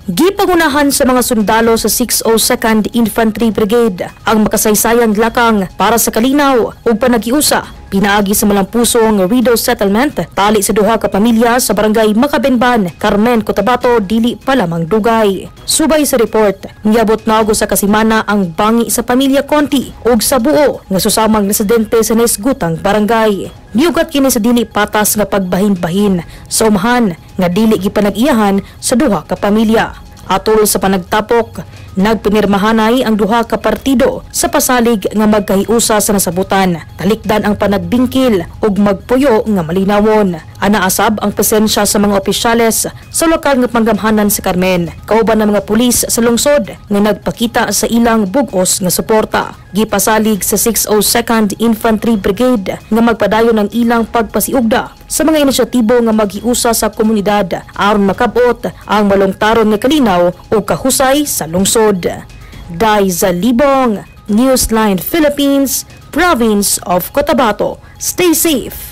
Gipangunahan sa mga sundalo sa 602nd Infantry Brigade ang makasaysayang lakang para sa kalinaw ug panaghiusa pinaagi sa malampusong widow settlement tali sa duha ka pamilya sa Barangay Makabenban, Carmen, Cotabato dili pa lamang dugay. Subay sa report, niabot na og usa ka semana ang bangi sa pamilya Conti ug sa buo nga susamang residente sa naisgutang barangay. Niugat kini sa dili patas nga pagbahin-bahin sa umahan nga dili gipanag-iyahan sa duha ka pamilya. Atol sa panagtapok, nagpinirmahanay ang duha ka partido sa pasalig nga magkahiusa sa nasabutan. Talikdan ang panagbingkil ug magpuyo nga malinawon. Anaasab ang presensya sa mga opisyales sa lokal nga panggamhanan sa Carmen, kauban ng mga pulis sa lungsod nga nagpakita sa ilang bugos nga suporta. Gipasalig sa 602nd Infantry Brigade nga magpadayon ang ilang pagpasiugda sa mga inisyatibo nga maghiusa sa komunidad aron makabot ang malungtaron nga kalinaw ug kahusay sa lungsod. Daiza Libong, Newsline Philippines, Province of Cotabato. Stay safe.